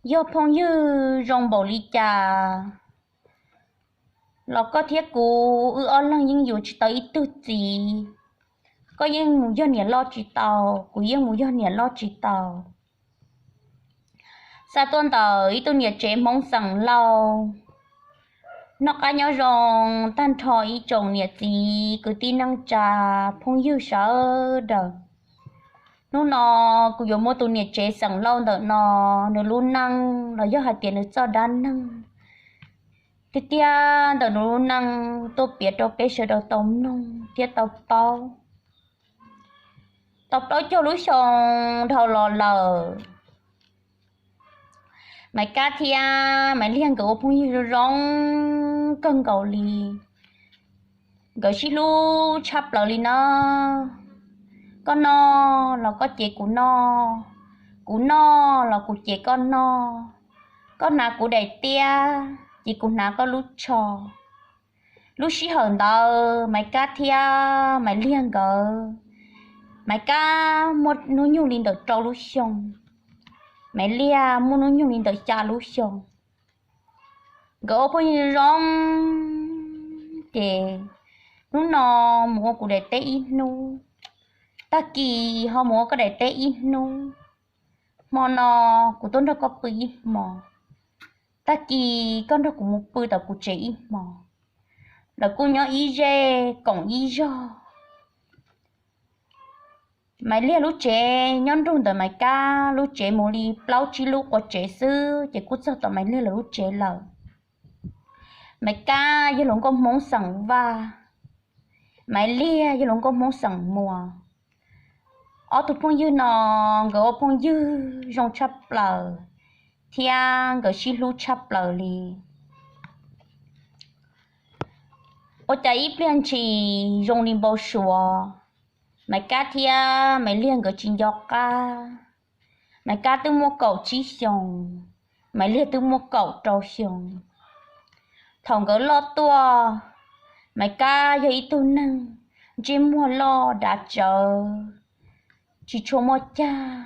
Yog phooj ywg zoo npaum li cas los koj thiab kuv wb ob leeg yeej yuav tsis tau ib tug txiv. Koj yeej mus yog niam loj tsis tau, kuv yeej mus yog niam loj tsis tau. Xa tuaj ntawm ib tug niam tsev Hmoob xeem Lauj, noj qab nyob zoo tag nrho ib tsoom niam txiv kwv tij neej tsa phooj ywg sawv daws. Hnub no kuv yuav muab tus niam tsev xeem Lauj ntawm no, nws lub neej los yog hais tias nws txoj dab neeg tiag tiag ntawm nws lub neej tuaj piav rau peb sawv daws tau mloog thiab tau paub. Tau plaub caug lub xyoo dhau los lawm, Maiv Kab thiab Maiv Liag nkawd ua phooj ywg zoo zoo kawg nkaus li. Nkawd sib hlub tshaj plaws li na. Koj noj los koj ces kuv noj, kuv noj los kuv ces koj noj, koj hnav kuv daim tiab ces kuv hnav koj lub tsho. Lub sij hawm ntawd Maiv Kab thiab Maiv Liag nkawd, Maiv Kab muaj hnub nyoog li ntawm rau lub xyoo, Maiv Liag muaj hnub nyoog li ntawm xya lub xyoo. Nkawd ua phooj ywg zoo ces hnub no mus ua kuv daim teb ib hnub, tag kis ho mus ua koj daim teb ib hnub. Hmo no kuv tuaj nrog koj pw ib hmo, tag kis koj nrog kuv mus pw tom kuv tsev ib hmo. Lawv kuj nyob ib zej koom ib zog. Maiv Liag lub tsev nyob nrug ntawm Maiv Kab lub tsev mus li plaub tsib lub qua tsev xwb ces kuj txog tom Maiv Liag lawv lub tsev lawm. Maiv Kab yog hluas nkauj Hmoob xeem Vaj, Maiv Liag yog hluas nkauj Hmoob xeem Muas. Ob tug phooj ywg no nkawd ua phooj ywg zoo tshaj plaws thiab nkawd sib hlub tshaj plaws li. Ua cas ib pliag ntshis zoo li npau suav, Maiv Kab thiab Maiv Liag nkawd tsis nco qab. Maiv Kab twb muaj kaum tsib xyoos, Maiv Liag twb muaj kaum rau xyoos. Thaum nkawd loj tuaj, Maiv Kab yog ib tug neeg ntsej muag loj dav tsawv, tsis tshua muaj cag,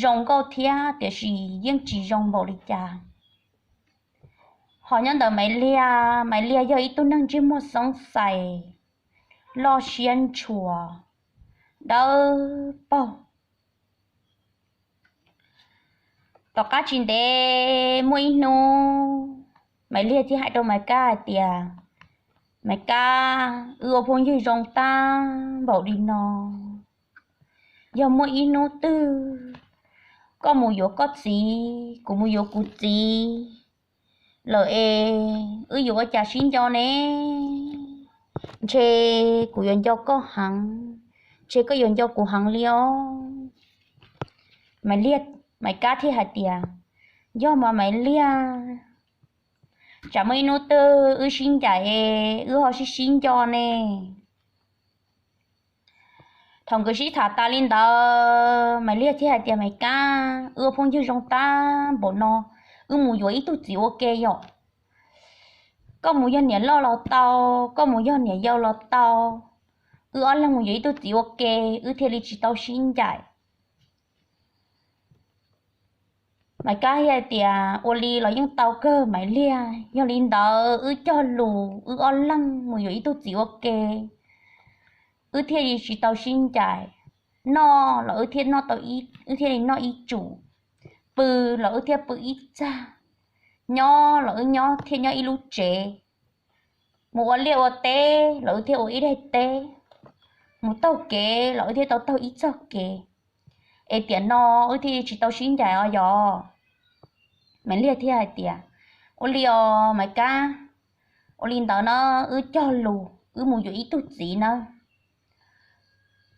zoo nkauj thiab tiam sis yeej tsis zoo npaum li cas. Ho nyob ntawm Maiv Liag, Maiv Liag yog ib tug neeg ntsej muag xoob xais, loj siab ntshua, dawb paug. Tom qab tsis ntev muaj ib hnub, Maiv Liag thiaj hais rau Maiv Kab hais tias, Maiv Kab, wb ua phooj ywg zoo tag npaum li no, yog muaj ib hnub twg koj mus yuav koj txiv, kuv mus yuav kuv txiv lawm es wb yuav ua cas sib nco ne? Ntshe kuv yuav nco koj heev, ntshe koj yuav nco kuv heev li os. Maiv Kab thiaj hais tias, yog mas Maiv Liag, tsam muaj ib hnub twg wb sib ncaim es wb ho sib sib nco ne. Thaum nkawd sib tham tas li ntawd, Maiv Liag thiaj hais tias, Maiv Kab, wb ua phooj ywg zoo tag npaum no, wb mus yuav ib tug txiv ua ke yom. Koj mus yog niam loj los tau, koj mus yog niam yau los tau, wb ob leeg mus yuav ib tug txiv ua ke, wb thiaj li tsis tau sib ncaim. Maiv Kab thiaj hais tias, ua li los yeej tau kawg Maiv Liag, yog li ntawd wb cog lus wb ob leeg mus yuav ib tug txiv ua ke, wb thiaj li tsis tau sib ncaim. Noj los wb thiaj noj tau, wb thiaj li noj ib tsum, pw los wb thiaj pw ib txaj, nyob los wb nyob thiaj nyob ib lub tsev, mus ua liaj ua teb los wb thiaj ua ib daim teb, mus taug kev los wb thiaj tau taug ib txoj kev. Es tiam no wb thiaj tsis tau sib ncaim os yog. Maiv Liag thiaj hais tias, ua li os Maiv Kab, ua li ntawd na, wb cog lus wb mus yuav ib tug txiv nawb.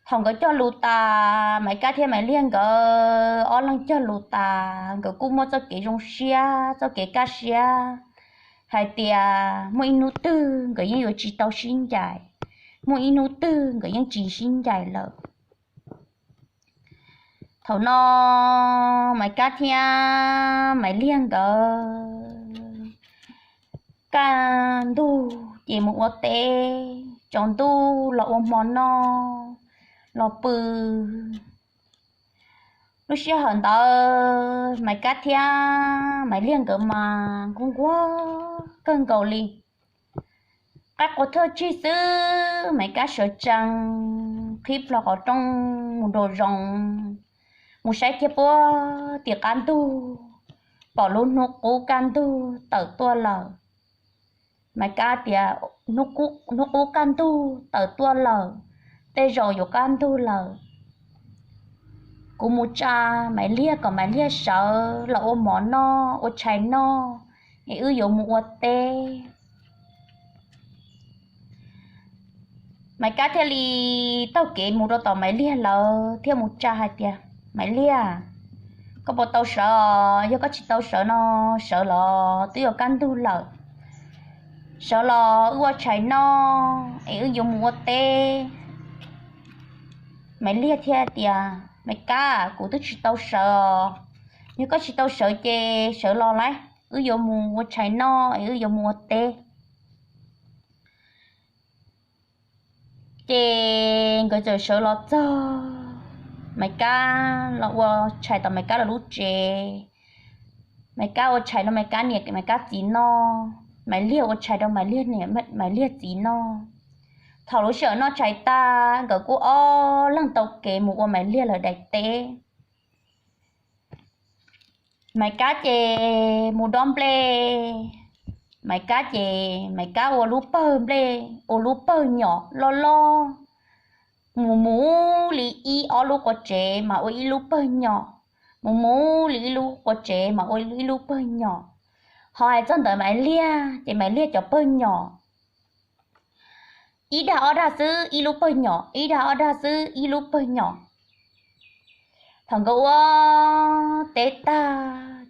Thaum nkawd cog lus tas, Maiv Kab thiab Maiv Liag nkawd ob leeg cog lus tas, nkawd kuj muaj txoj kev zoo siab, txoj kev kaj siab hais tias muaj ib hnub twg nkawd yeej yuav tsis tau sib ncaim, muaj ib hnub twg nkawd yeej tsis sib ncaim lawm. Thaum no Maiv Kab thiab Maiv Liag nkawd kaj ntug ces mus ua teb, tsaus ntuj los ua hmo noj, los pw. Lub sij hawm ntawd Maiv Kab thiab Maiv Liag nkawd mas nquag nquag kawg nkaus li. Qaib qua thawj tsig xwb, Maiv Kab sawv tsees qhib plho qhov rooj mus nraum zoov, mus saib kiag puag tim qab ntug, pom lub hnub qub kaj ntug tawm tuaj lawm. Maiv Kab tias, hnub qub kaj ntug tawm tuaj lawm, tej zaum yuav kaj ntug lawm. Kuv mus tsa Maiv Liag kom Maiv Liag sawv los ua mov noj, ua tshais noj, es wb yuav mus ua teb. Maiv Kab thiaj li taug kev mus rau tom Maiv Liag lawv thiab mus tsa hais tias, Maiv Liag, koj puas tau sawv os? Yog koj tsis tau sawv no, sawv los twb yuav kaj ntug lawm. Sawv los wb ua tshais noj es wb yuav mus ua teb. Maiv Liag thiaj tias, Maiv Kab, kuv twb tsis tau sawv os. Yog koj tsis tau sawv ces sawv los lauj, wb yuav mus ua tshais noj es wb yuav mus ua teb. Ces nkawd txawm sawv los txog Maiv Kab los ua tshais tom Maiv Kab lawv lub tsev. Maiv Kab ua tshais rau Maiv Kab niam Maiv Kab txiv noj, Maiv Liag ua tshais rau Maiv Liag niam Maiv Liag txiv noj. Thaum lub sij hawm noj tshais tag, nkawd kuj ob leeg taug kev mus ua Maiv Liag lawv daim teb. Maiv Kab ces mus dob nplej. Maiv Kab ces Maiv Kab ua lub pawg nplej, ua lub pawg nyom loj loj, mus mus li ib ob lub qua tsev mas ua ib lub pawg nyom, mus mus li ib lub qua tsev mas ua ib lub pawg nyom. Ho hais txog ntawm Maiv Liag ces Maiv Liag cov pawg nyom ib dag ob dag xwb ib lub pawg nyom, ib dag ob dag xwb ib lub pawg nyom. Thaum nkawd ua teb tag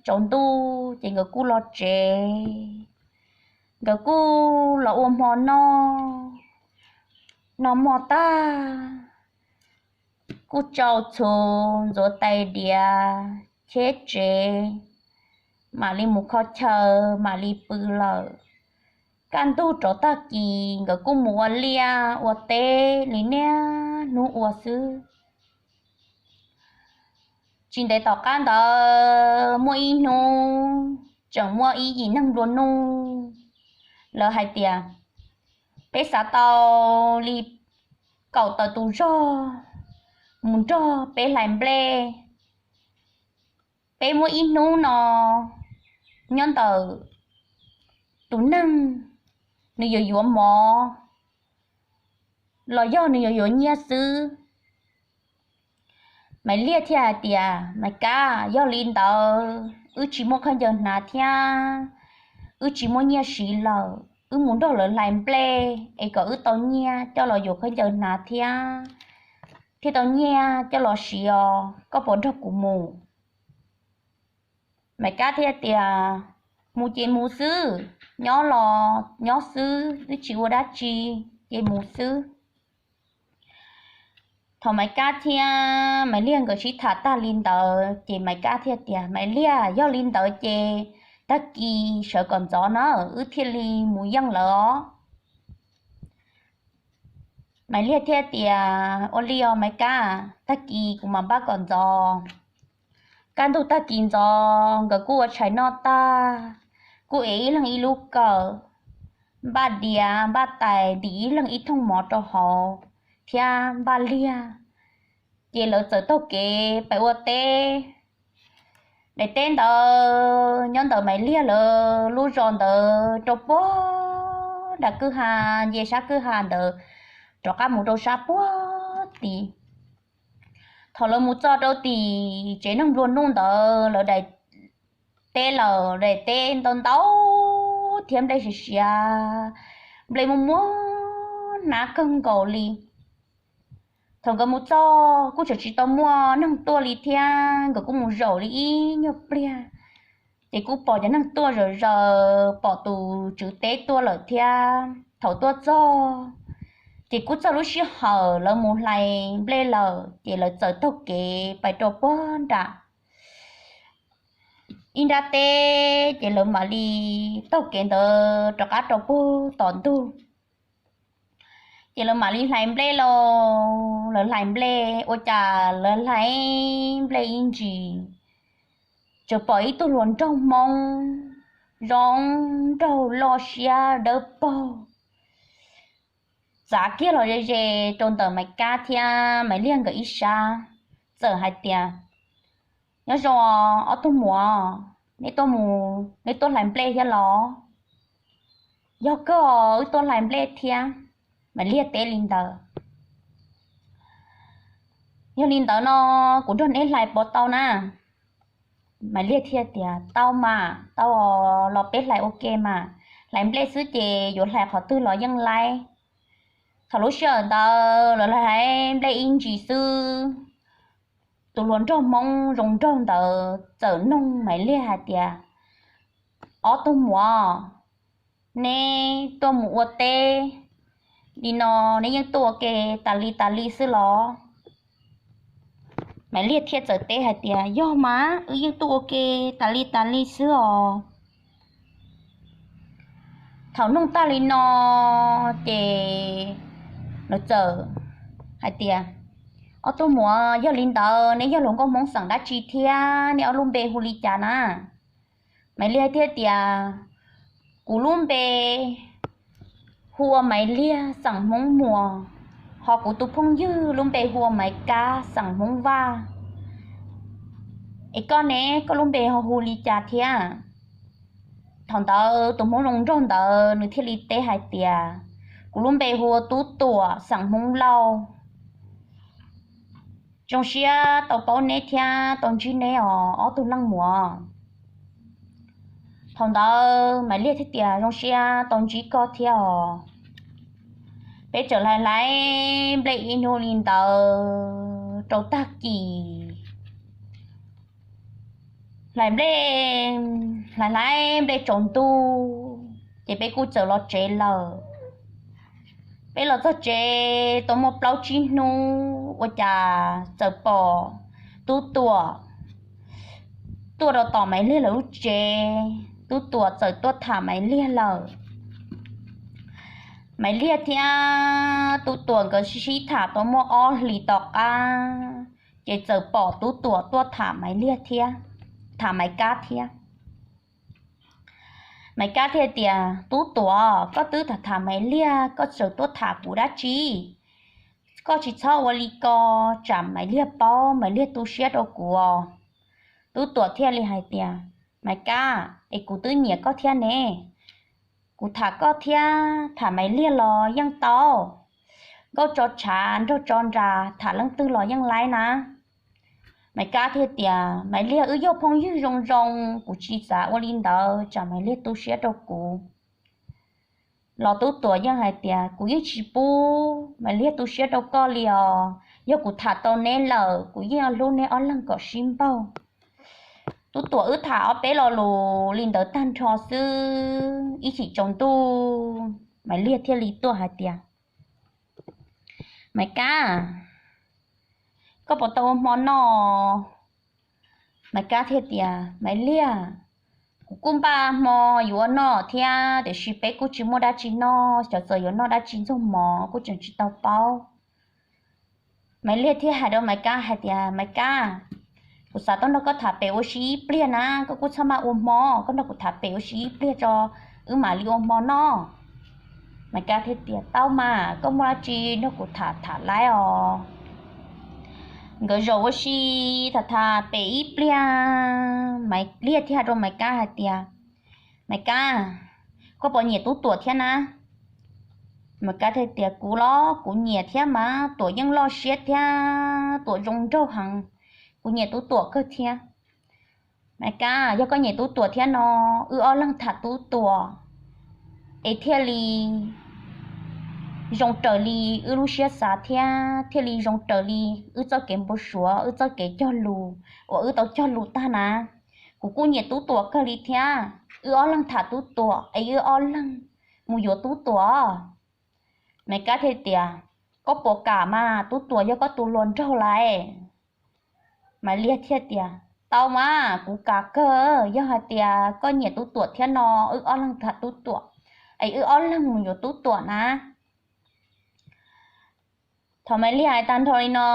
tsaus ntuj ces nkawd kuj los tsev, nkawd kuj los ua hmo noj. Noj hmo tag kuj tsau txhuv ntxuav tais diav cheb tsev, mam li mus kho chaw, mam li pw lawm. Kaj ntug rov tag kis nkawd kuj mus ua liaj ua teb li niaj hnub ua xwb. Tsis ntev tom qab ntawd muaj ib hnub tseem muaj ib yim neeg nplua nuj, lawv hais tias, peb xav tau li kaum tawm tus zog mus nrog peb hlais nplej. Peb muaj ib hnub no nyob ntawm tus neeg, nws yuav yuav mov los yog nws yuav yuav nyiaj xwb. Maiv Liag thiaj hais tias, Maiv Kab, yog li ntawd wb tsis muaj khaub ncaws hnav thiab wb tsis muaj nyiaj siv lawm, wb mus nrog lawv hlais nplej es kom wb tau nyiaj coj los yuav khaub ncaws hnav thiab, thiaj tau nyiaj coj los siv os, koj puas nrog kuv mus? Maiv Kab thiaj tias, mus ces mus xwb, nyob los nyob xwb twb tsis ua dab tsi, ces mus xwb. Thaum Maiv Kab thiab Maiv Liag nkawd sib tham tag li ntawd ces Maiv Kab thiaj tias, Maiv Liag, yog li ntawd ces tag kis sawv kom ntxov na, wb thiaj li mus yeej lawv os. Maiv Liag thiaj tias, ua li os Maiv Kab, tag kis kuv mam npaj kom ntxov. Kaj ntug tag kis ntxov nkawd kuj ua tshais noj tag, kuj ev ib leeg ib lub kawm, npaj diav npaj tais, ntim ib leeg ib thooj mov rau hauv thiab npaj liag, ces lawv txawm taug kev pais ua teb. Daim teb ntawd nyob ntawm Maiv Liag lawv lub zos ntawd rau puag nram kwj ha, nce sab kwj ha ntawd rov qab mus rau sab puag tim. Thaum lawv mus txog rau tim tsev neeg nplua nuj ntawd lawv daim teb lawm, daim teb ntau ntau thiab nplej siav siav, nplej muaj muaj hnab kawg nkaus li. Thaum nkawd mus txog kuj tseem tsis tau muaj neeg tuaj li thiab, nkawd kuj mus zaum li ib nyuag pliag, ces kuj pom cov neeg tuaj zom zaws, pom tus tswv teb tuaj lawm thiab. Thaum tuaj txog ces kuj txog lub sij hawm lawv mus hlais nplej lawm, ces lawv txawm taug kev pais rau puag nram ib nrab teb, ces lawv mam li taug kev ntawd rov qab rau puag tom ntug. Ces lawv mam li hlais nplej lauj. Lawv hlais nplej ua cas lawv hlais nplej ib ntsis, tsuas pom ib tug hluas nraug Hmoob zoo nraug loj siab dawb paug txav kiag los ze ze rau ntawm Maiv Kab thiab Maiv Liag nkawd ib sab, txawm hais tias, Nyob zoo os ob tug muam, neb tuaj mus neb tuaj hlais nplej thiab los? Yog kawg os, wb tuaj hlais nplej thiab. Maiv Liag teb li ntawd. Yog li ntawd no kuv nrog neb hlais puas tau na? Maiv Liag thiaj tias, Tau mas, tau os, los peb hlais ua ke mas. Hlais nplej xwb ces yuav hlais qhov twg los yeej laib. Thaum lub sij hawm ntawd lawv hlais nplej ib ntsis xwb, tus hluas nraug Hmoob zoo nraug ntawd txawm noog Maiv Liag hais tias, Ob tug muam, neb tuaj mus ua teb li no, neb yeej tuaj ua ke tas li tas li xwb los? Maiv Liag thiaj txawm teb hais tias, Yog mas, wb yeej tuaj ua ke tas li tas li xwb os. Thaum noog tag li no ces lawv txawm hais tias, Ob tug muam, yog li ntawd neb yog hluas nkauj Hmoob xeem dab tsi thiab neb ob lub npe hu li cas na? Maiv Liag thiaj tias, Kuv lub npe hu ua Maiv Liag xeem Hmoob Muas, ho kuv tus phooj ywg lub npe hu ua Maiv Kab xeem Hmoob Vaj. Es koj ne, koj lub npe ho hu li cas thiab? Thaum ntawd tus Hmoob zoo nraug ntawd nws thiaj li teb hais tias, Kuv lub npe hu ua Tub Tuam xeem Hmoob Lauj. Zoo siab tau paub neb thiab tau ntsib neb os ob tug leej muam. Thaum ntawd Maiv Liag thiaj tias, Zoo siab tau ntsib koj thiab os. Peb txawm hlais hlais nplej ib hnub li ntawd rau tag kis, hlais nplej, hlais hlais nplej tsaus ntuj ces peb kuj txawm los tsev lawm. Peb los txog tsev tau muaj plaub tsib hnub ua cas txawm pom Tub Tuam tuaj rau tom Maiv Liag lawv lub tsev. Tub Tuam txawm tuaj tham Maiv Liag lawm. Maiv Liag thiab Tub Tuam nkawd sib sib tham tau muaj ob hlis tom qab ces txawm pom Tub Tuam tuaj tham Maiv Liag thiab, tham Maiv Kab thiab. Maiv Kab thiaj tias, Tub Tuam, koj twb tham tham Maiv Liag, koj tseem tuaj tham kuv dab tsi? Koj tsis txhob ua li ko, tsam Maiv Liag paub Maiv Liag tu siab rau kuv os. Tub Tuam thiaj li hais tias, Maiv Kab, es kuv twb nyiam koj thiab ne. Kuv tham koj thiab tham Maiv Liag los yeej tau. Nkauj tso tshav nraug tso nras, tham leej twg los yeej laib na. Maiv Kab thiaj tias, Maiv Liag wb yog phooj ywg zoo zoo, kuv tsis xav ua li ntawd tsam Maiv Liag tu siab rau kuv. Los Tub Tuam yeej hais tias, Kuv yeej tsis pub Maiv Liag tu siab rau koj li os. Yog kuv tham tau neb lawm kuv yeej hlub neb ob leeg kom sib npaug. Tub Tuam wb tham ob peb lo lus li ntawd tag nrho xwb, ib chim tsaus ntuj Maiv Liag thiaj li tuaj hais tias, Maiv Kab, koj puas tau ua hmo noj? Maiv Kab thiaj tias, Maiv Liag, kuv kuj npaj hmo yuav ua noj thiab tiam sis peb kuj tsis muaj dab tsi noj, xyov txawm yuav noj dab tsi ntxuag mov kuj tseem tsis tau paub. Maiv Liag thiaj hais rau Maiv Kab hais tias, Maiv Kab, kuv xav tuaj nrog koj tham pem ua si ib pliag na, koj kuj txhob maj ua hmo, koj nrog kuv tham pem ua si ib pliag tso, wb mam li ua hmo noj. Maiv Kab thiaj tias, Tau mas, koj muaj dab tsi nrog kuv tham tham laib os. Nkawd zaum ua si tham tham pem ib pliag, Maiv Liag thiaj hais rau Maiv Kab hais tias, Maiv Kab, koj puas nyiam Tub Tuam thiab na? Maiv Kab thiaj tias, Kuv los kuv nyiam thiab mas, Tuam yeej loj siab thiab Tuam zoo nraug heev, kuv nyiam Tub Tuam kawg thiab. Maiv Kab, yog koj nyiam Tub Tuam thiab no, wb ob leeg tham Tub Tuam es thiaj li zoo raws li wb lub siab xav thiab thiaj li zoo raws li wb txoj kev npau suav, wb txoj kev cog lus uas wb tau cog lus tag na. Kuv kuj nyiam Tub Tuam kawg li thiab, wb ob leeg tham Tub Tuam es wb ob leeg mus yuav Tub Tuam. Maiv Kab thiaj tias, Koj puas kam mas, Tub Tuam yog koj tus hluas nraug lawm. Maiv Liag thiaj tias, Tau mas, kuv kam kawg, yog hais tias koj nyiam Tub Tuam thiab no, wb ob leeg tham Tub Tuam es wb ob leeg mus yuav Tub Tuam na. Thaum Maiv Liag hais tag nrho li no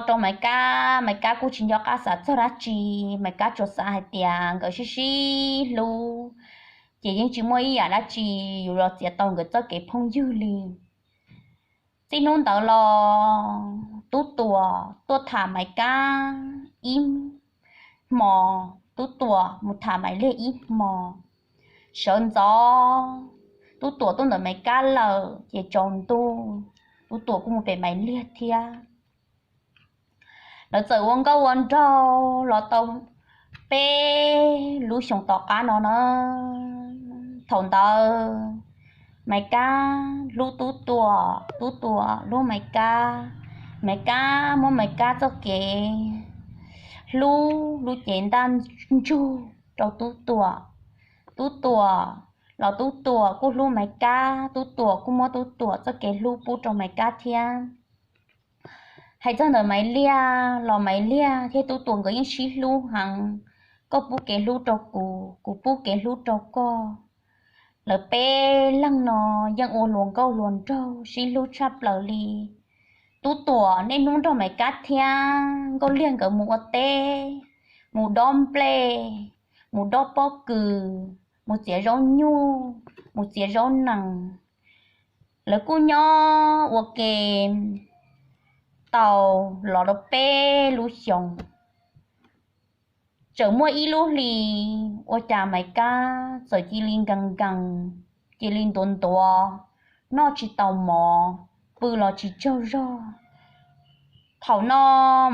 rau Maiv Kab, Maiv Kab kuj tsis nco qab xav txog dab tsi. Maiv Kab tsuas xav hais tias nkawd sib sib hlub, ces yeej tsis muaj ib yam dab tsi yuav los txiav tau nkawd txoj kev phooj ywg li. Txij hnub ntawd los Tub Tuam tuaj tham Maiv Kab ib hmo, Tub Tuam mus tham Maiv Liag ib hmo. Sawv ntxov Tub Tuam tuaj ntawm Maiv Kab lawm ces tsaus ntuj Tub Tuam kuj mus pem Maiv Liag thiab. Lawv txawm ua nkauj ua nraug los tau peb lub xyoos tom qab no na. Thaum ntawd Maiv Kab hlub Tub Tuam, Tub Tuam hlub Maiv Kab. Maiv Kab muab Maiv Kab txoj kev hlub lub cev ntaj ntsug rau Tub Tuam. Tub Tuam los Tub Tuam kuj hlub Maiv Kab, Tub Tuam kuj muab Tub Tuam txoj kev hlub pub rau Maiv Kab thiab. Hais txog ntawm Maiv Liag los Maiv Liag thiab Tub Tuam nkawd yeej sib hlub heev, koj pub kev hlub rau kuv, kuv pub kev hlub rau koj. Lawv peb leeg no yeej ua hluas nkauj hluas nraug sib hlub tshaj plaws li. Tub Tuam niaj hnub nrog Maiv Kab thiab Nkauj Liag nkawd mus ua teb, mus dob nplej, mus dob pob kws, mus txiav zaub nyuj, mus txiav zaub nees. Lawv kuj nyob ua ke tau los rau peb lub xyoos. Txawm muaj ib lub hli ua cas Maiv Kab txawm cia li nkees nkees, cia li ntuav ntuav, noj tsis tau mov, pw los tsis tsaug zog. Thaum no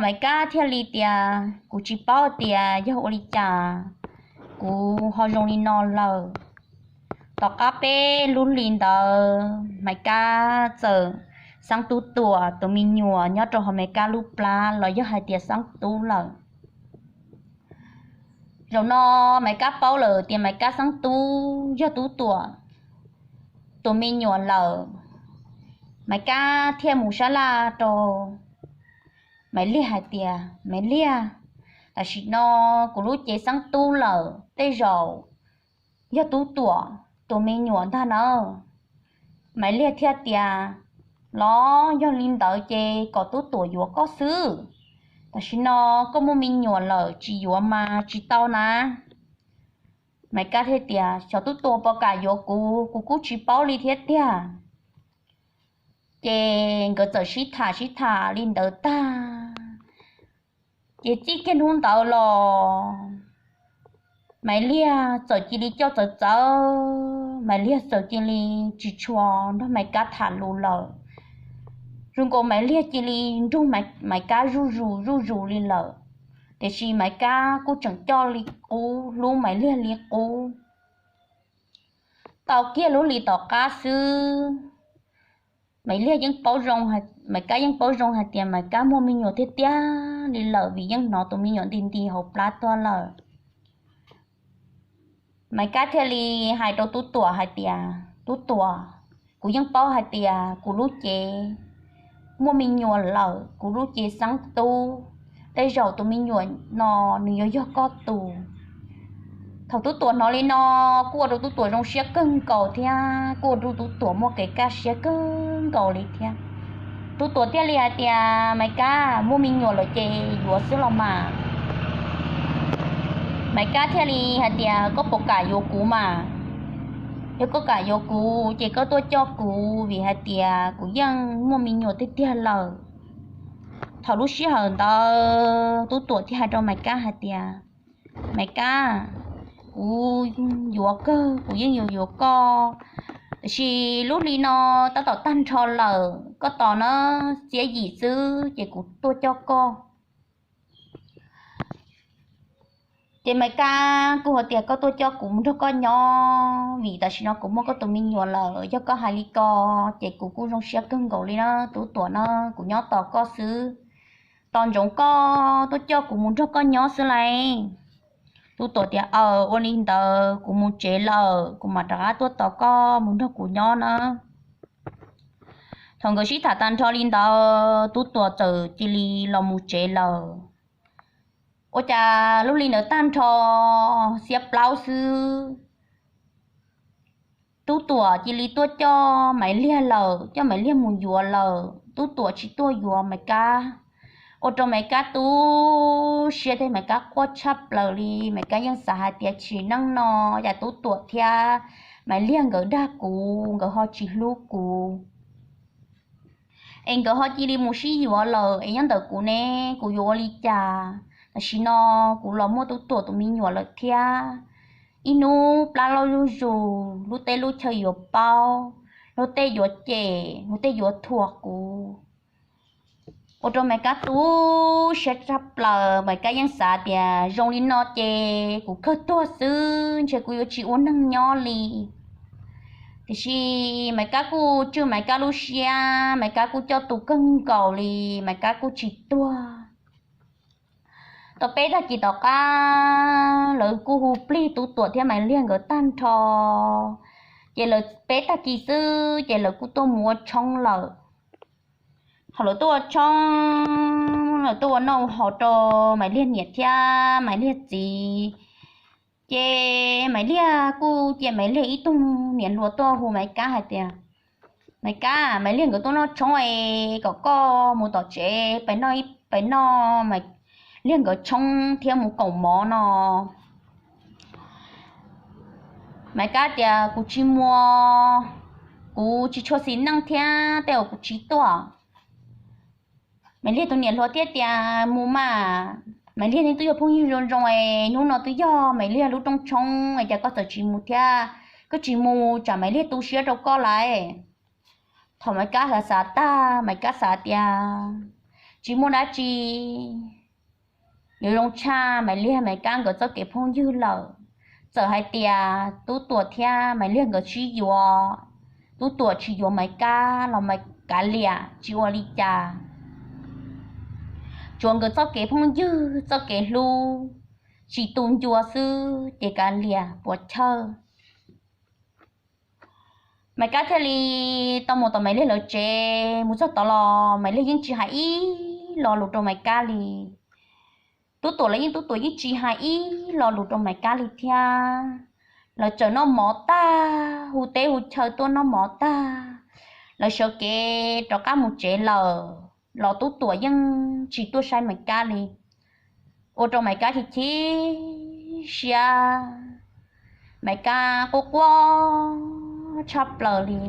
Maiv Kab thiaj li tias, kuv tsis paub tias yog ua li cas kuv ho zoo li no lawm. Tom qab peb lub hli ntawd Maiv Kab txawm xeeb Tub Tuam tus me nyuam nyob rau hauv Maiv Kab lub plab los yog hais tias xeeb tub lawm. Zaum no Maiv Kab paub lawm tias Maiv Kab xeeb tub yog Tub Tuam tus me nyuam lawm. Maiv Kab thiaj mus sab laj rau Maiv Liag hais tias, Maiv Liag, tam sim no kuv lub cev xeeb tub lawm, tej zaum yog Tub Tuam tus me nyuam ntag na. Maiv Liag thiaj tias, los yog li ntawd ces kom Tub Tuam yuav koj xwb. Tam sim no koj muaj me nyuam lawm tsis yuav mas tsis tau na. Maiv Kab thiaj tias, xyov Tub Tuam puas kam yuav kuv, kuv kuj tsis paub li thiab tiag. Ces nkawd txawm sib tham sib tham li ntawd tag, ces txij kiag hnub ntawd los Maiv Liag txawm cia li coj txawv txawv, Maiv Liag txawm cia li tsis tshua nrog Maiv Kab tham lus lawm. Zoo nkaus Maiv Liag cia li nrug Maiv Kab zuj zus zuj zus li lawm, tiam sis Maiv Kab kuj tseem coj li qub, hlub Maiv Liag li qub. Tau kiag lub hli tom qab xwb, Maiv Liag yeej paub zoo, Maiv Kab yeej paub zoo hais tias Maiv Kab muaj me nyuam tiag tiag li lawm, vim yeej hnov tus me nyuam nti nti hauv plab tuaj lawm. Maiv Kab thiaj li hais rau Tub Tuam hais tias, Tub Tuam, kuv yeej paub hais tias kuv lub cev muaj me nyuam lawm, kuv lub cev xeeb tub, tej zaum tus me nyuam no nws yuav yog koj tus. Thaum Tub Tuam hnov li no, kuj ua rau Tub Tuam zoo siab kawg nkaus thiab kuj ua rau Tub Tuam muaj kev kaj siab kawg nkaus li thiab. Tub Tuam thiaj li hais tias, Maiv Kab, muaj me nyuam lawm ces yuav xwb los mas. Maiv Kab thiaj li hais tias, koj puas kam yuav kuv mas? Yog koj kam yuav kuv ces koj tuaj coj kuv, vim hais tias kuv yeej muaj me nyuam tiag tiag lawm. Thaum lub sij hawm ntawd Tub Tuam thiaj hais rau Maiv Kab hais tias, Maiv Kab, kuv yuav kawg, kuv yeej yuav yuav koj, tiam sis lub hli no tab tom tag nrho lawm, koj tos nawb, xiab yim xwb ces kuv tuaj coj koj. Ces Maiv Kab kuj hais tias, koj tuaj coj kuv mus nrog koj nyob, vim tam sim no kuv muaj koj tus me nyuam lawm, yog koj hais li ko ces kuv kuj zoo siab kawg nkaus li na Tub Tuam na, kuv nyob tos koj xwb, tos ntsoov koj tuaj coj kuv mus nrog koj nyob xwb lauj. Tub Tuam tias, aw, ua li ntawd kuv mus tsev lawm, kuv mam rov qab tuaj tos koj mus nrog kuv nyob na. Thaum nkawd sib tham tag nrho li ntawd Tub Tuam txawm cia li los mus tsev lawm. Ua cas lub hli ntawd tag nrho xiab plaub xwb, Tub Tuam cia li tuaj coj Maiv Liag lawm, coj Maiv Liag mus yuav lawm. Tub Tuam tsis tuaj yuav Maiv Kab, ua rau Maiv Kab tu siab thiab Maiv Kab quaj tshaj plaws li. Maiv Kab yeej xav hais tias tsim neej no cas Tub Tuam thiab Maiv Liag nkawd dag kuv, nkawd ho tsis hlub kuv es nkawd ho cia li mus sib yuav lawm es nyob ntawm kuv ne, kuv yuav ua li cas? Tam sim no kuv los muaj Tub Tuam tus me nyuam lawm thiab. Ib hnub plab loj zuj zus, lub teb lub chaw yuav paub, luag tej yuav cem, luag tej yuav thuam kuv. Ua rau Maiv Kab tu siab tshaj plaws, Maiv Kab yeej xav tias zoo li no ces kuv kawg tuag xwb, ntshe kuv yuav tsis ua neeg nyob li. Tiam sis Maiv Kab kuj tswj Maiv Kab lub siab, Maiv Kab kuj coj tus kawg nkaus li, Maiv Kab kuj tsis tuag. Tau peb tag kis tom qab lawv kuj hu plig Tub Tuam thiab Maiv Liag nkawd tag nrho, ces lawv peb tag kis xwb ces lawv kuj tuaj mus ua tshoob lawm. Thaum lawv tuaj ua tshoob, lawv tuaj ua noj haus rau Maiv Liag niam thiab Maiv Liag txiv, ces Maiv Liag kuj cia Maiv Liag ib tug niam hluas tuaj hu Maiv Kab hais tias, Maiv Kab, Maiv Liag nkawd tuaj noj tshoob es kom koj mus tom tsev pais noj, pais noj Maiv Liag nkawd tshoob thiab mus koom mov no. Maiv Kab tias, Kuv tsis mus, kuv tsis tshua xis neej thiab tej uas kuv tsis tuaj. Maiv Liag tus niam hluas thiaj tias, Mus mas, Maiv Liag twb yog phooj ywg zoo zoo es hnub no twb yog Maiv Liag lub rooj tshoob es cas koj txawm tsis mus thiab? Koj tsis mus tsam Maiv Liag tu siab rau koj lawm. Thaum Maiv Kab xav xav tag, Maiv Kab xav tias tsis muaj dab tsi yuav zoo tshaj Maiv Liag Maiv Kab nkawd txoj kev phooj ywg lawm. Txawm hais tias Tub Tuam thiab Maiv Liag nkawd sib yuav, Tub Tuam tsis yuav Maiv Kab los Maiv Kab liam tsis ua li cas. Tsuas nkawd txoj kev phooj ywg, txoj kev hlub tsis tu ncua xwb ces kav liam puas chawj. Maiv Kab thiaj li tau mus tom Maiv Liag lawv tsev, mus txog tod los Maiv Liag yeej tsis hais ib lo lus rau Maiv Kab li. Tub Tuam los yeej, Tub Tuam yeej tsis hais ib lo lus rau Maiv Kab li thiab. Lawv txawm noj mov tag, hu teb hu chaw tuaj noj mov tag, lawv sawv kev rov qab mus tsev lawm los Tub Tuam yeej tsis tuaj saib Maiv Kab li. Ua rau Maiv Kab chim chim siab, Maiv Kab quaj quaj tshaj plaws li.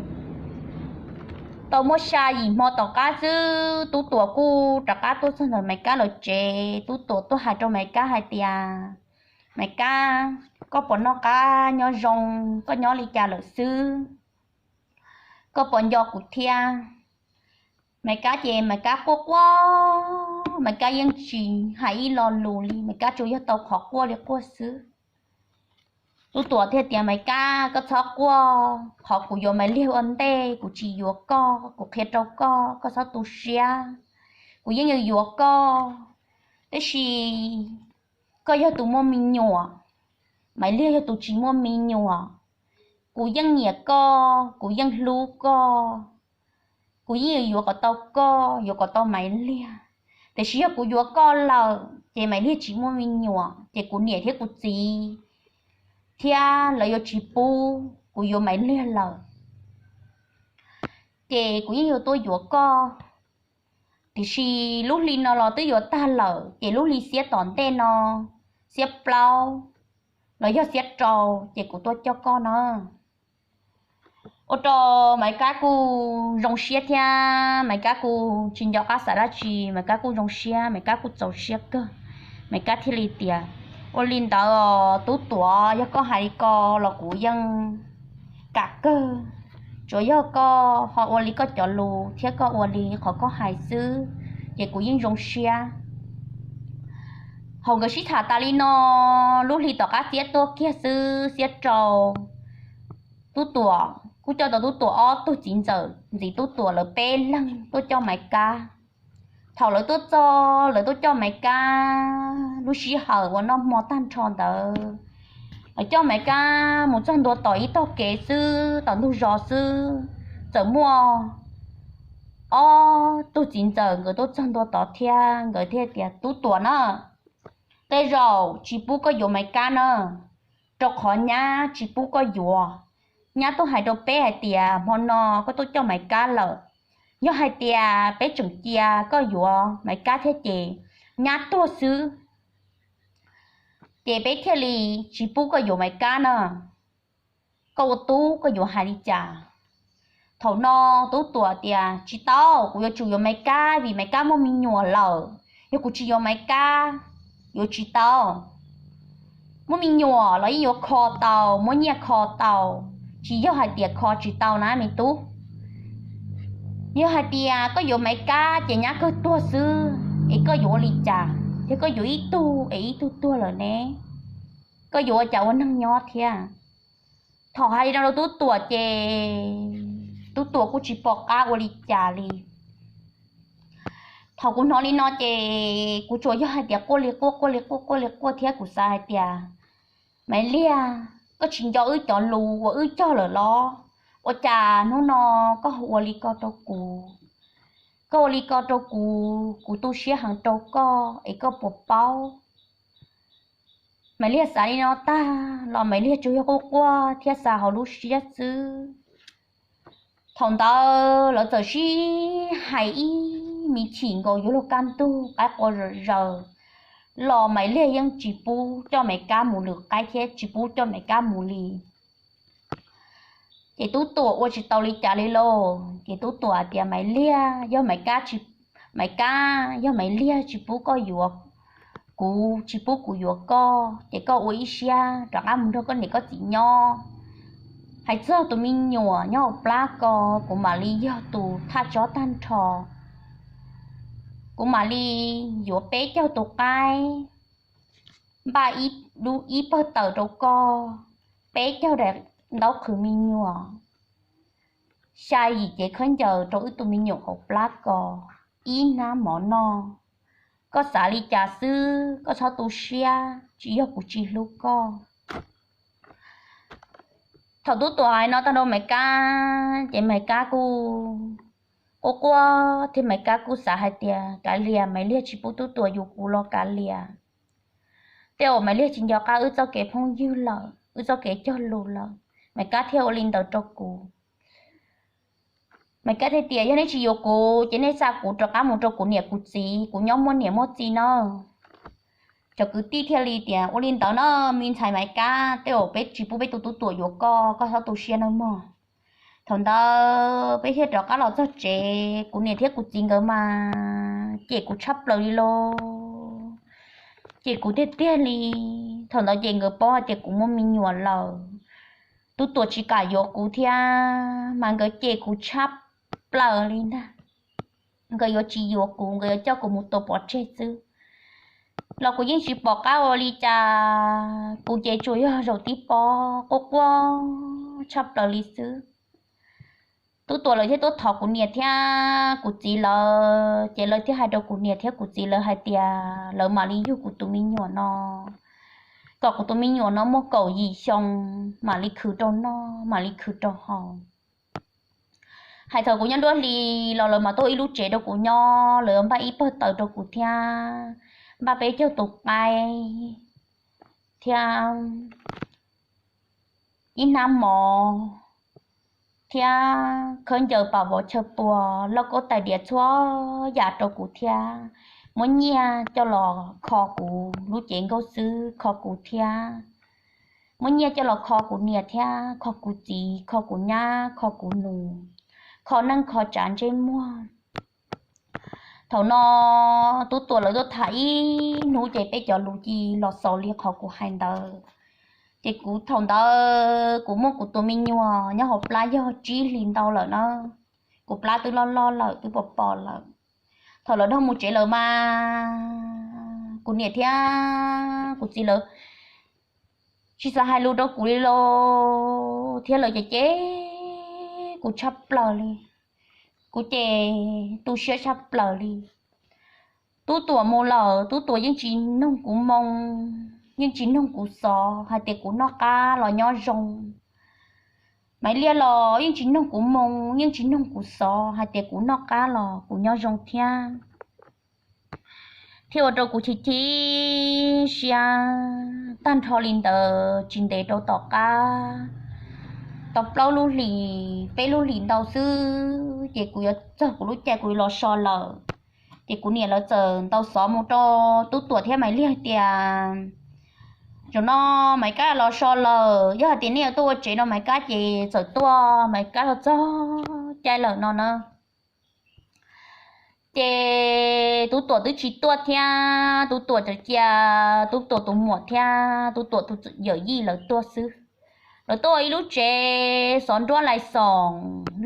Tau muaj xya yim hmo tom qab xwb, Tub Tuam kuj rov qab tuaj txog ntawm Maiv Kab lawv tsev. Tub Tuam tuaj hais rau Maiv Kab hais tias, Maiv Kab, koj puas noj qab nyob zoo, koj nyob li cas lawm xwb? Koj puas nco kuv thiab? Maiv Kab ces Maiv Kab quaj quaj, Maiv Kab yeej tsis hais ib lo lus li, Maiv Kab tsuas yog tau qhov quaj li quaj xwb. Tub Tuam thiaj tias, Maiv Kab, koj txhob quaj, qhov kuv yuav Maiv Liag ua ntej kuv tsis yuav koj, kuv qhia rau koj, koj txhob tu siab. Kuv yeej yuav yuav koj, tab sis koj yog tus muaj me nyuam, Maiv Liag yog tus tsis muaj me nyuam. Kuv yeej nyiam koj, kuv yeej hlub koj, kuv yeej yuav yuav kom tau koj, yuav kom tau Maiv Liag. Tiam sis yog kuv yuav koj lawm ces Maiv Liag tsis muaj me nyuam ces kuv niam thiab kuv txiv thiab lawv yuav tsis pub kuv yuav Maiv Liag lawm, ces kuv yeej yuav tuaj yuav koj. Tiam sis lub hli no los twb yuav tag lawm, ces lub hli xiab tom ntej no, xiab plaub los yog xiab rau, ces kuv tuaj coj koj na. Ua rau Maiv Kab kuj zoo siab thiab Maiv Kab kuj tsis nco qab xav dab tsi, Maiv Kab kuj zoo siab, Maiv Kab kuj txaus siab kawg. Maiv Kab thiaj li tias, ua li ntawd Tub Tuam, yog koj hais li ko los kuv yeej kam kawg. Tsuas yog koj ho ua li koj cov lus thiab koj ua li qhov koj hais xwb, ces kuv yeej zoo siab. Hauv nkawd sib tham tas li no, lub hli tom qab xiab tuaj kiag xwb, xiab rau, Tub Tuam kuj coj tau Tub Tuam ob tug txiv ntxawm ntxiv Tub Tuam lawv peb leeg tuaj coj Maiv Kab. Thaum lawv tuaj txog, lawv tuaj coj Maiv Kab lub sij hawm uas noj hmo tag nrho ntawd, lawv coj Maiv Kab mus txog ntua tom ib tog kev xwb, tom ntug zos xwb, txawm muaj ob tug txiv ntxawm nkawd tuaj txog ntua tod thiab. Nkawd thiaj tias, Tub Tuam na, tej zaum tsis pub koj yuav Maiv Kab na, rau qhov nyab tsis pub koj yuav. Nyab tuaj hais rau peb hais tias hmo no koj tuaj coj Maiv Kab lawm, Yog hais tias peb tseem cia koj yuav Maiv Kab thiab ces nyab tuag xwb, ces peb thiaj li tsis pub koj yuav Maiv Kab na. Koj ua tub koj yuav hais li cas? Thaum no Tub Tuam tias, tsis tau, kuv yuav tsum yuav Maiv Kab vim Maiv Kab muaj me nyuam lawm. Yog kuv tsis yuav Maiv Kab, yuav tsis tau. Muaj me nyuam los yeej yuav kho tau, muab nyiaj kho tau, tsis yog hais tias kho tsis tau na me tub. Yog hais tias koj yuav Maiv Kab ces nyab kawg tuag xwb, es koj yuav ua li cas? Yog koj yuav ib tug es ib tug tuag lawm ne, koj yuav ua cas ua neeg nyob thiab? Thaum hais li no rau Tub Tuam ces Tub Tuam kuj tsis pom qab ua li cas li. Thaum kuv hnov li no ces kuv tsuas yog hais tias quaj li quaj, quaj li quaj, quaj li quaj thiab kuv xav hais tias, Maiv Liag, koj tsis nco wb cov lus uas wb cog lawm los? Ua cas hnub no koj ua li ko rau kuv? Koj ua li ko rau kuv, kuv tu siab heev rau koj es koj puas paub? Maiv Liag xav li no tag los Maiv Liag tsuas yog quaj quaj thiab xav hauv lub siab xwb. Thaum ntawd lawv txawm sib hais ib me chim nkaus yuav luag kaj ntug qaib qua zaws los Maiv Liag yeej tsis pub coj Maiv Kab mus lwm qaib thiab tsis pub coj Maiv Kab mus li. Ces Tub Tuam ua tsis tau li cas li lauj, ces Tub Tuam hais tias, Maiv Liag, yog Maiv Kab tsis, Maiv Kab, yog Maiv Liag tsis pub koj yuav kuv, tsis pub kuv yuav koj, ces koj ua ib siab rov qab mus nrog koj niam koj txiv nyob. Hais txog tus me nyuam nyob hauv plab ko, kuv mam li yog tus thaj tsob tag nrho. Kuv mam li yuav peb caug tus qaib, npaj ib pawg taws rau koj, peb caug daim ntaub qhwv me nyuam, xya yim cev khaub ncaws rau wb tus me nyuam hauv plab ko, ib hnab mov noj. Koj xav li cas xwb, koj txhob tu siab, tsis yog kuv tsis hlub koj. Thaum Tub Tuam hais no tag rau Maiv Kab ces Maiv Kab kuj quaj quaj thiab Maiv Kab kuj xav hais tias, kav liam, Maiv Liag tsis pub Tub Tuam yuav kuv los kav liam. Tej uas Maiv Liag tsis nco qab wb txoj kev phooj ywg lawm, wb txoj kev cog lus lawm, Maiv Kab thiaj ua li ntawd rau kuv. Maiv Kab thiaj tias, yog nej tsis yuav kuv ces nej xa kuv rov qab mus rau kuv niam kuv txiv, kuv nyob muaj niam muaj txiv no. Cov kwv tij thiaj li tias, ua li ntawd no, me ntxhais Maiv Kab, tej uas peb tsis pub peb tus Tub Tuam yuav koj, koj txhob tu siab nawb mog. Thaum ntawd peb thiaj rov qab los txog tsev, kuv niam thiab kuv txiv nkawd mas cem kuv tshaj plaws li lauj. Cem kuv tiag tiag li. Thaum ntawd ces nkawd paub hais tias kuv muaj me nyuam lawm, Tub Tuam tsis kam yuav kuv thiab mas nkawd cem kuv tshaj plaws li ntag. Nkawd yuav tsis yuav kuv, nkawd yuav coj kuv mus tua pov tseg xwb. Los kuv yeej tsis pom qab ua li cas, kuv ces tsuas yog zaum tib pob quaj quaj tshaj plaws li xwb. Tub Tuam lawv thiaj tuaj thov kuv niam thiab kuv txiv lawv, ces lawv thiaj hais rau kuv niam thiab kuv txiv lawv hais tias lawv mam li yug kuv tus me nyuam no, kom kuv tus me nyuam no muaj kaum yim xyoo mam li khwv rau noj mam li khwv rau haus. Hais thaum kuv nyob nruab hli los lawv mam tuaj ib lub tsev rau kuv nyob, lawv npaj ib pawg taws rau kuv thiab, npaj peb caug tus qaib thiab ib hnab mov thiab khaub ncaws pam vov chaw pua, lauj kaub tais diav txhua yam rau kuv thiab. Muab nyiaj coj los kho kuv lub cev nkauj xwb, kho kuv thiab. Muab nyiaj coj los kho kuv niam thiab kho kuv txiv, kho kuv nyab, kho kuv nus, kho neej kho tsav ntsej muag. Thaum no Tub Tuam lawv tuaj tham ib hnub ces peb cov lus cia li los xaus li qhov kuv hais ntawd. Ces kuv thaum ntawd kuv muaj kuv tus me nyuam nyob hauv plab yog tsib hlis ntau lawm na. Kuv plab twb loj loj lawm, twb pos pos lawm. Thaum lawv dhau mus tsev lawm mas kuv niam thiab kuv txiv lawv tsis xav hais lus rau kuv li los thiab, lawv ces cem kuv tshaj plaws li. Kuv ces tu siab tshaj plaws li. Tub Tuam mus lawm, Tub Tuam yeej tsis noog kuv moo, yeej tsis noog kuv xov hais tias kuv noj qab los nyob zoo. Maiv Liag los yeej tsis noog kuv moo, yeej tsis noog kuv xov hais tias kuv noj qab los kuv nyob zoo thiab. Thiaj ua rau kuv chim chim siab tag nrho li ntawd. Tsis ntev rau tom qab, tau plaub lub hlis peb lub hlis ntau xwb ces kuv yuav txog kuv lub caij kuv yuav los so lawm. Ces kuv niam lawv txawm ntaus xov mus rau Tub Tuam thiab Maiv Liag tias, Zaum no Maiv Kab los so lawm, yog hais tias nej yuav tuaj ua tsev no Maiv Kab ces txawm tuaj, Maiv Kab los txog caij lawm no na. Ces Tub Tuam twb tsis tuaj thiab, Tub Tuam tseem cia Tub Tuam tus muam thiab Tub Tuam tus yawm yij lawv tuaj xwb. Lawv tuaj ua ib lub tsev xov nruab lais xoom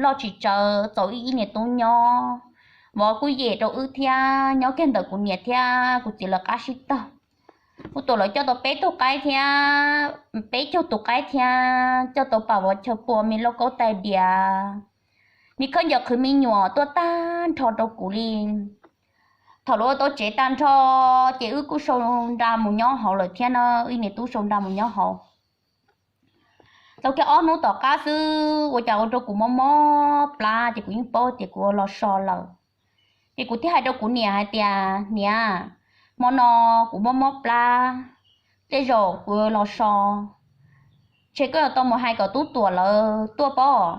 loj tsis tsawg txaus ib niam tub nyob. Vov kuj yem rau wb thiab, nyob kiag ntawm kuv niam thiab kuv txiv lawv qab sib taug. Tub Tuam lawv coj tau peb tug qaib thiab, peb caug tus qaib thiab, coj tau pam vov chaw pua me lauj kaub tais diav, me khaub ncaws qhwv me nyuam tuaj tag nrho rau kuv li. Thaum lawv ua tau tsev tag nrho ces wb kuj sau nra mus nyob hauv lawm thiab na, ib niam tub sau nra mus nyob hauv. Tau kiag ob hnub tom qab xwb ua cas ua rau kuv mob mob plab ces kuv yeej paub tias kuv ua los so lawm. Ces kuv thiaj hais rau kuv niam hais tias, Niam, hmo no kuv mob mob plab, tej zaum kuv los so, ntshe koj yuav tau mus hais kom Tub Tuam lawv tuaj pob.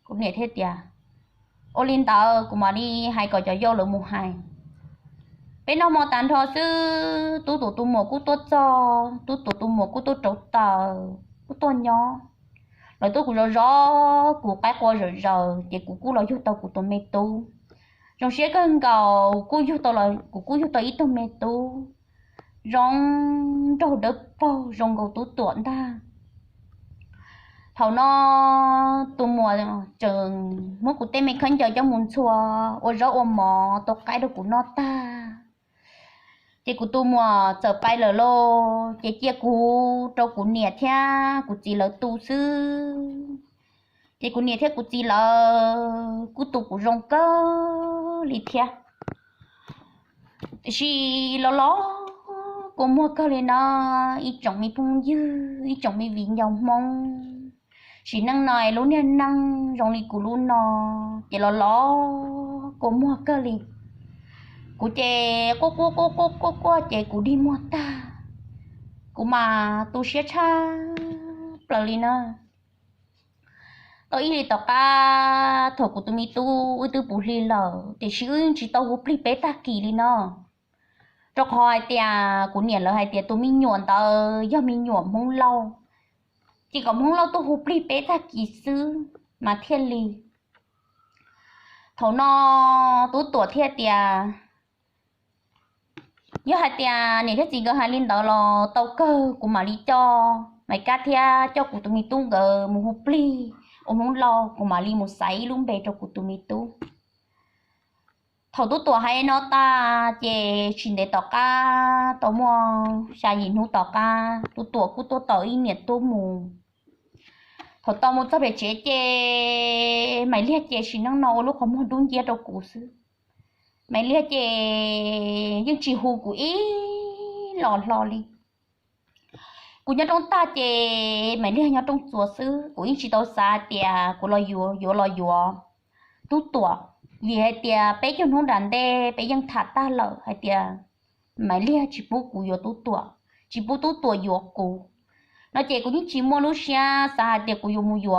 Kuv niam thiaj tias, Ua li ntawd kuv mam li hais kom cov yau lawv mus hais. Peb noj hmo tag nrho xwb Tub Tuam tus muam kuj tuaj txog, Tub Tuam tus muam kuj tuaj rauv taws kuj tuaj nyob. Lawv tuaj kuv zov zov kuv qaib qua zawm zaws ces kuv kuj los yug tau kuv tus me tub. Zoo siab kawg nkaus, kuv kuj yug tau ib tug me tub zoo nraug dawb paug zoo nkaus Tub Tuam ntag. Thaum no tus muam tseem muab kuv tej me khaub ncaws coj mus ntxhua ua zaub ua mov tau qaib rau kuv noj tag, ces kuv tus muam txawm pais lawm lauj, ces cia kuv rau kuv niam thiab kuv txiv lawv tu xwb. Ces kuv niam thiab kuv txiv lawv kuj tu kuv zoo kawg li thiab. Tiam sis los los kua muag kawg li no, ib tsoom me phooj ywg, ib tsoom me viv ncaus Hmoob, sim neej no lub niag neej zoo li kuv lub no ces los los kua muag kawg li. Kuv ces quaj quaj quaj quaj quaj quaj ces kuv dig muag tag, kuv mas tu siab tshaj plaws li na. Tau ib hlis tom qab thaum kuv tus me tub wb twb puv hli lawm tiam sis wb yeej tsis tau hu plig peb tag kis li no, rau qhov hais tias kuv niam lawv hais tias tus me nyuam ntawd yog me nyuam Hmoob Lauj, ces kom Hmoob Lauj tuaj hu plig peb tag kis xwb mas thiaj li. Thaum no Tub Tuam thiaj tias, Yog hais tias niam thiab txiv nkawd hais li ntawd los tau kawg, kuv mam li coj Maiv Kab thiab coj kuv tus me tub nkawd mus hu plig ua Hmoob Lauj, kuv mam li mus xaiv ib lub npe rau kuv tus me tub. Thaum Tub Tuam hais no tag ces tsis ntev tom qab tau muaj xya yim hnub tom qab Tub Tuam kuj tuaj tos ib niam tub mus. Thaum tos mus txog pem tsev ces Maiv Liag ces sim neej no ua lub qhov muag dub nciab rau kuv xwb. Maiv Liag ces yeej tsis hu kuv ib los hlo li. Kuv nyob rooj tag ces Maiv Liag nyob rooj txuas xwb, kuv yeej tsis tau xav tias kuv los yuav, yuav los yuav Tub Tuam, vim hais tias peb caug hnub nram ntej peb yeej tham tag lawm hais tias Maiv Liag tsis pub kuv yuav Tub Tuam, tsis pub Tub Tuam yuav kuv no ces kuv yeej tsis muaj lub siab xav hais tias kuv yuav mus yuav